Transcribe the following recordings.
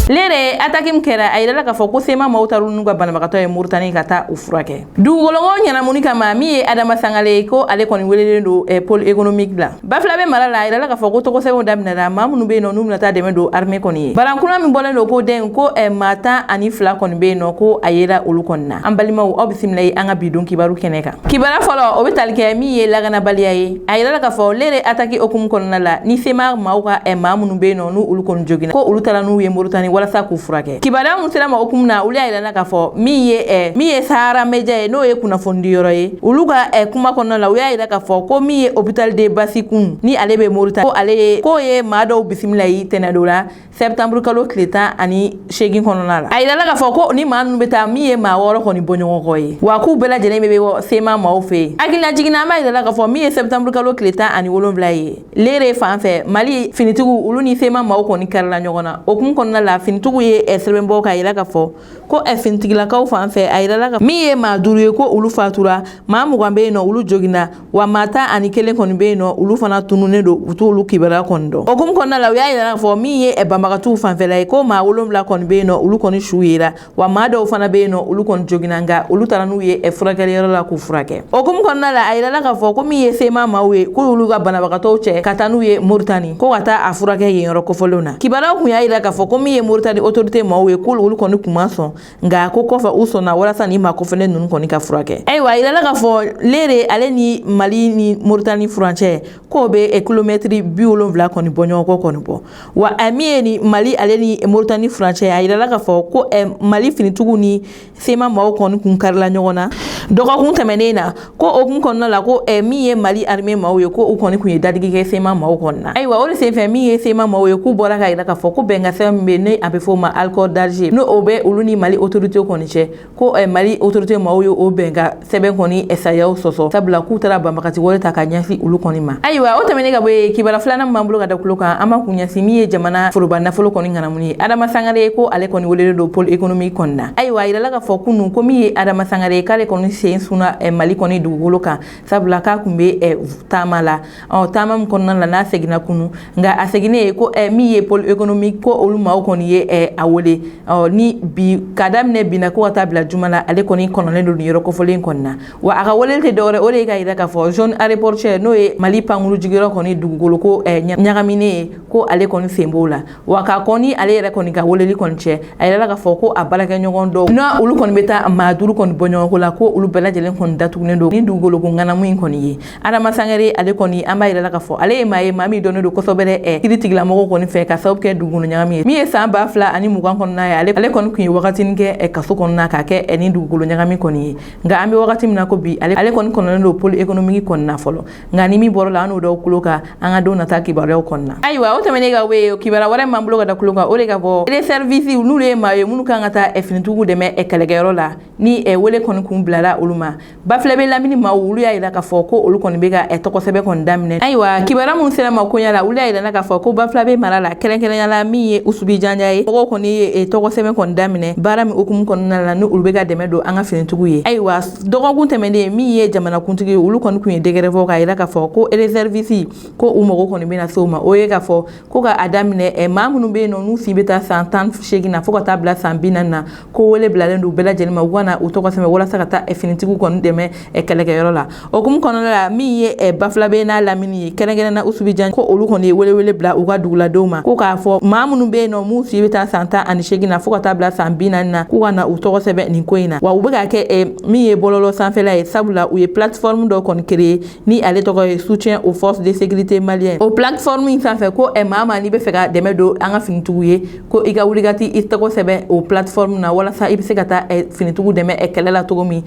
Lere attaque min kɛra, a yirala k'a fɔ ko CMA maaw taara n'u ka banabagatɔ ye Moritani ka taa u furakɛ. Dugukoloko ɲɛnamuni kama, min ye Adama Sangare ye, ko ale kɔni welelen don pôle économique la Bafulabe mara la. A yirala k'a fɔ ko tɔgɔsɛbɛnw daminɛra, maa minnu bɛ yen nɔ n'u bɛna taa dɛmɛ don armée kɔni ye. Barankura min bɔlen don ko den ko maa 12 kɔni bɛ yen nɔ, ko a yera olu kɔni na. An balimaw, aw bisimila ye an ka bi don kibaru kɛnɛ kan. Kibaruya fɔlɔ, o bɛ tali kɛ min ye lakanabaliya ye. A yirala k'a fɔ Lere attaque hukumu kɔnɔna la, ni CMA maaw ka maa minnu bɛ yen nɔ n'u olu kɔni joginna, ko olu taara n'u ye Moritani walasa k'u furakɛ. Kibaruya mun sera ma hukumu na, olu y'a yirala k'a fɔ min ye Sahara Media ye, n'o ye kunnafonidi yɔrɔ ye, olu ka kuma kɔnɔna la, u y'a yira k'a fɔ ko min ye hôpital de Bassikounou, ni ale bɛ Moritani, ko ale ye k'o ye maa dɔw bisimila yi tɛnɛn dɔ la, septembre kalo tile 18 kɔnɔna la. A yirala k'a fɔ ko ni maa ninnu bɛ taa min ye maa 6 kɔni bɔ ɲɔgɔn kɔ ye, wa k'u bɛɛ lajɛlen bɛ bɔ CMA maaw fɛ yen. Hakilina jiginna, an b'a yirala k'a fɔ min ye septembre kalo tile 17 ye, Lere fan fɛ, Mali finitigiw, olu ni CMA maaw kɔni karila ɲɔgɔn na. O kun kɔnɔna la, finitigiw ye sɛbɛn bɔ k'a yira k'a fɔ ko finitigilakaw fan fɛ, a yirala ka min ye maa 5 ye, ko olu fatura, maa 20 bɛ yen nɔ, olu joginna, wa maa 11 kɔni bɛ yen nɔ, olu fana tununnen don, u t'olu kibaruya kɔni dɔn. O hukumu kɔnɔna la, u y'a yira k'a fɔ min ye banbagatiw fanfɛla ye, ko maa 7 kɔni bɛ yen nɔ, olu kɔni su yera, wa maa dɔw fana bɛ yen nɔ, olu kɔni joginna, nka olu taara n'u ye furakɛliyɔrɔ la k'u furakɛ. O hukumu kɔnɔna la, a yirala k'a fɔ ko min ye CMA maaw ye, ko olu ka banabagatɔw cɛ ka taa n'u ye Moritani, ko ka taa a furakɛ yen yɔrɔ kofɔlenw na. Kibaruyaw kun y'a yira k'a fɔ ko min ye Moritani autorité maaw ye, ko olu kɔni kun ma sɔn, nka ko kɔfɛ u sɔnna walasa ni maa kofɔlen ninnu kɔni ka furakɛ. Ayiwa, a yirala k'a fɔ Lere ale ni Mali ni Moritani furancɛ, k'o bɛ kilomɛtiri 70 kɔni bɔ ɲɔgɔn kɔ kɔni bɔ. Wa a min ye ni Mali ale ni Moritani furancɛ, a yirala k'a fɔ ko Mali finitigiw ni CMA maaw kɔni kun karila ɲɔgɔn na dɔgɔkun tɛmɛnen na, ko o kun kɔnɔna la, ko min ye Mali armée maaw ye, ko u kɔni kun ye dadigi kɛ CMA maaw kɔni na. Ayiwa, o de senfɛ, min ye CMA maaw ye, k'u bɔra k'a yira k'a fɔ ko bɛnkan sɛbɛn min bɛ yen, ni a bɛ fɔ o ma accord d'Alger, n'o o bɛ olu ni Mali autorité kɔni cɛ, ko Mali autorité maaw ye o bɛnkan sɛbɛn kɔni sariyaw sɔsɔ, sabula k'u taara banbagati wale ta ka ɲɛsin olu kɔni ma. Ayiwa, o tɛmɛnen ka bɔ yen, kibaruya filanan min b'an bolo ka da tulo kan, an b'a kun ɲɛsin min ye jamana foroba nafolo kɔni ŋanamuni ye. Adama Sangare, ko ale kɔni welelen don pôle économique kɔni na. Ayiwa, a yirala k'a fɔ kunun ko min ye Adama Sangare ye, k'ale kɔni sen sunna Mali kɔni dugukolo kan, sabula k'a kun bɛ taama la. Ɔ taama min kɔnɔna la, n'a seginna kunu, nka a seginnen ye ko min ye pôle économique, ko olu maaw kɔni ye a wele. Ɔ ni bi ka daminɛ bi na, ko ka taa bila juma la, ale kɔni kɔnɔnen don nin yɔrɔ kofɔlen kɔni na. Wa a ka weleli tɛ dɔwɛrɛ, o de ye ka yira k'a fɔ zone aéroportuaire, n'o ye Mali pankuru jigiyɔrɔ kɔni dugukolo ko ɲagaminen ye, ko ale kɔni sen b'o la. Wa k'a kɔni ale yɛrɛ kɔni ka weleli kɔni cɛ, a yirala k'a fɔ ko a baarakɛɲɔgɔn dɔw n'a olu kɔni bɛ taa maa 5 kɔni bɔ ɲɔgɔn ko la, ko olu bɛɛ lajɛlen kɔni datugulen don ni dugukolo ko ŋanamu in kɔni ye. Adama Sangare, ale kɔni, an b'a yirala k'a fɔ ale ye maa ye, maa min dɔnnen don kosɛbɛ kiiri tigilamɔgɔw kɔni fɛ, ka sababu kɛ dugukolo ɲagami ye. Min ye san 2020 kɔnɔna ye, ale kɔni tun ye wagatinin kɛ kaso kɔnɔna k'a kɛ ni dugukolo ɲagami kɔni ye. Nka an bɛ wagati min na ko bi, ale kɔni kɔnɔnen don pôle économique kɔni na fɔlɔ. Nka ni min bɔra la, an n'o dɔw kulo kan an ka don nata kibaruyaw kɔnɔna. Ayiwa, o tɛmɛnen ka bɔ yen, kibaruya wɛrɛ m'an bolo ka da kulo kan, o de ka fɔ réserviste, n'olu ye maa ye minnu kan ka taa finitigiw dɛmɛ kɛlɛkɛyɔrɔ la, ni wele kɔni kun bilala olu ma. Bafulabe lamini maaw, olu y'a yira k'a fɔ ko olu kɔni bɛ ka tɔgɔsɛbɛn kɔni daminɛ. Ayiwa, kibaruya minnu sera ma koɲa la, olu y'a yira k'a fɔ ko Bafulabe mara la, kɛrɛnkɛrɛnya la min ye Usubi Janja ye, mɔgɔw kɔni ye tɔgɔsɛbɛn kɔni daminɛ baara min hukumu kɔnɔna la, ni olu bɛ ka dɛmɛ don an ka finitigiw ye. Ayiwa, dɔgɔkun tɛmɛnen, min ye jamanakuntigi ye, olu kɔni kun ye décret fɔ k'a yira k'a fɔ ko réserviste, ko u mago kɔni bɛna se o ma. O ye k'a fɔ ko ka a daminɛ maa minnu bɛ yen nɔ, n'u si bɛ taa san 18 na fo ka taa bila san 40 na, ko wele bilalen don bɛɛ lajɛlen ma, u ka na u tɔgɔ sɛbɛn walasa ka taa finitigiw kɔni dɛmɛ kɛlɛkɛyɔrɔ la. O hukumu kɔnɔna la, min ye Bafulabe n'a lamini ye, kɛrɛnkɛrɛnna Usubijan, ko olu kɔni ye welewele bila u ka duguladenw ma, ko k'a fɔ maa minnu bɛ yen nɔ, m'u si bɛ taa san 18 na fo ka taa bila san 40 na, k'u ka na u tɔgɔ sɛbɛn nin ko in na. Wa u bɛ ka kɛ min ye bɔlɔlɔ sanfɛla ye, sabula u ye plateforme dɔ kɔni créer, ni ale tɔgɔ ye soutien aux forces de sécurité maliennes. O plateforme in sanfɛ, ko maa maa n'i bɛ fɛ ka dɛmɛ don an ka finitigiw ye, ko i ka wuli ka t'i tɔgɔ sɛbɛn o plateforme na, walasa i bɛ se ka taa finitigiw dɛmɛ kɛlɛ la cogo min.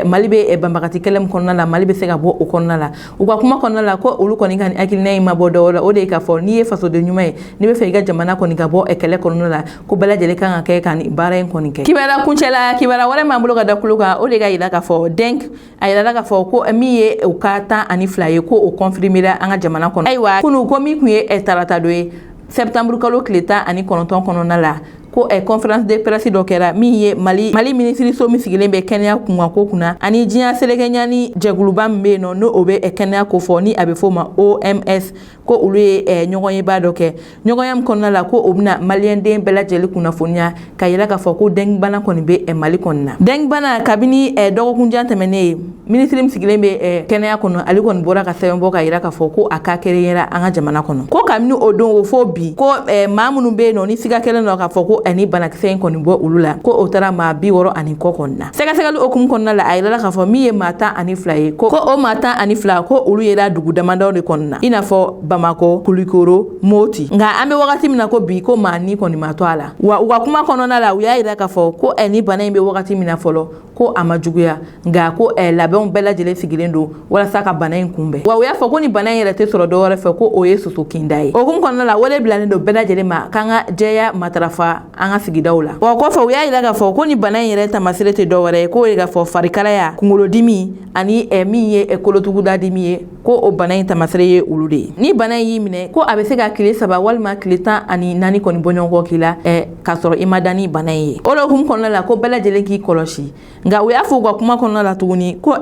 Mali bɛ banbagati kɛlɛ min kɔnɔna la, Mali bɛ se ka bɔ o kɔnɔna la. U ka kuma kɔnɔna la, ko olu kɔni ka nin hakilina in ma bɔ dɔwɛrɛ la, o de ye k'a fɔ n'i ye fasoden ɲuman ye, n'i bɛ fɛ i ka jamana kɔni ka bɔ kɛlɛ kɔnɔna la, ko bɛɛ lajɛlen kan ka kɛ ka nin baara in kɔni kɛ. Kibaruya kuncɛ la, kibaruya wɛrɛ m'an bolo ka da kulo kan, o de ka yira k'a fɔ dengue, a yirala k'a fɔ ko min ye u ka 12 ye, ko o confirmera an ka jamana kɔnɔ. Ayiwa, kunu ko min tun ye tarata dɔ ye, septembre kalo tile 19 kɔnɔna la, Ko conférence de presse dɔ kɛra min ye Mali minisiriso min sigilen bɛ kɛnɛya kunkanko kunna, ani diɲɛ selekɛɲani jɛkuluba min bɛ yen nɔ, n'o o bɛ kɛnɛya kofɔ, ni a bɛ f'o ma OMS, ko olu ye ɲɔgɔnyeba dɔ kɛ. Ɲɔgɔnya min kɔnɔna la, ko o bɛna maliyɛnden bɛɛ lajɛlen kunnafoniya ka yira k'a fɔ ko dengue bana kɔni bɛ Mali kɔni na. Dengue bana, kabini dɔgɔkun jan tɛmɛnen ye, minisiri min sigilen bɛ kɛnɛya kɔnɔ, ale kɔni bɔra ka sɛbɛn bɔ ka yira k'a fɔ ko a ka kɛrɛnkɛrɛn an ka jamana kɔnɔ, ko kabini o don o fo bi, ko maa minnu bɛ yen nɔ, ni siga kɛlen don k'a fɔ ko ani banakisɛ in kɔni bɔ olu la, ko o taara maa 60 ani kɔ kɔni na. Sɛgɛsɛgɛli hukumu kɔnɔna la, a yirala k'a fɔ min ye maa 12 ye, ko o maa 12, ko olu yera dugu damadɔ de kɔni na, i n'a fɔ Bamakɔ, Kulikoro, Moti. Nka an bɛ wagati min na ko bi, ko maa ni kɔni ma to a la. Wa u ka kuma kɔnɔna la, u y'a yira k'a fɔ ko ni bana in bɛ wagati min na fɔlɔ, ko a ma juguya, nka ko labɛnw bɛɛ lajɛlen sigilen don walasa ka bana in kunbɛn. Wa u y'a fɔ ko ni bana in yɛrɛ tɛ sɔrɔ dɔwɛrɛ fɛ, ko o ye soso kinda ye. O hukumu kɔnɔna la, wele bilalen don bɛɛ lajɛlen ma k'an ka jɛya matarafa an ka sigidaw la. Wa kɔfɛ, u y'a yira k'a fɔ ko ni bana in yɛrɛ taamasere tɛ dɔwɛrɛ ye, k'o ye k'a fɔ farikalaya, kunkolodimi, ani min ye kolotuguda dimi ye, ko o bana in taamasere ye olu de ye. Ni bana in y'i minɛ, ko a bɛ se ka tile 3 walima tile 14 kɔni bɔ ɲɔgɔn kɔ k'i la, k'a sɔrɔ i ma da ni bana in ye. O de hukumu kɔnɔna la, ko bɛɛ lajɛlen k'i kɔlɔsi. Nka u y'a fɔ u ka kuma kɔnɔna la tuguni ko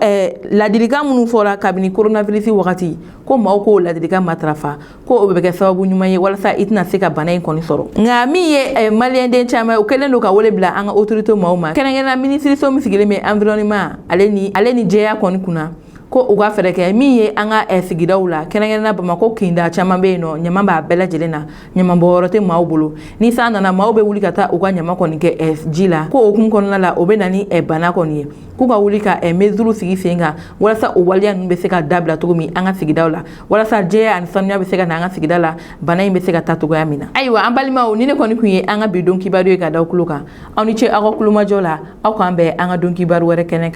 ladilikan minnu fɔra kabini coronavirus wagati, ko maaw k'o ladilikan matarafa, ko o bɛ kɛ sababu ɲuman ye walasa i tɛna se ka bana in kɔni sɔrɔ. Nka min ye maliyɛnden caman ye, u kɛlen don ka wele bila an ka autorité maaw ma, kɛrɛnkɛrɛnnenya minisiriso min sigilen bɛ environnement ale ni jɛya kɔni kunna, ko u ka fɛɛrɛ kɛ min ye an ka sigidaw la, kɛrɛnkɛrɛnnenya Bamakɔ kinda caman bɛ yen nɔ, ɲama b'a bɛɛ lajɛlen na, ɲamanbɔnyɔrɔ tɛ maaw bolo. Ni san nana, maaw bɛ wuli ka taa u ka ɲama kɔni kɛ ji la, ko o hukumu kɔnɔna la, o bɛ na ni bana kɔni ye. K'u ka wuli ka mesure sigi sen kan walasa o waleya ninnu bɛ se ka dabila cogo min an ka sigidaw la, walasa jɛya ani sanuya bɛ se ka na an ka sigida la, bana in bɛ se ka taa cogoya min na. Ayiwa, an balimaw, ni ne kɔni tun ye an ka bi don kibaru ye ka da tulo kan. Aw ni ce aw ka kulomajɔ la. Aw k'an bɛn an ka don kibaru wɛrɛ kɛnɛ kan.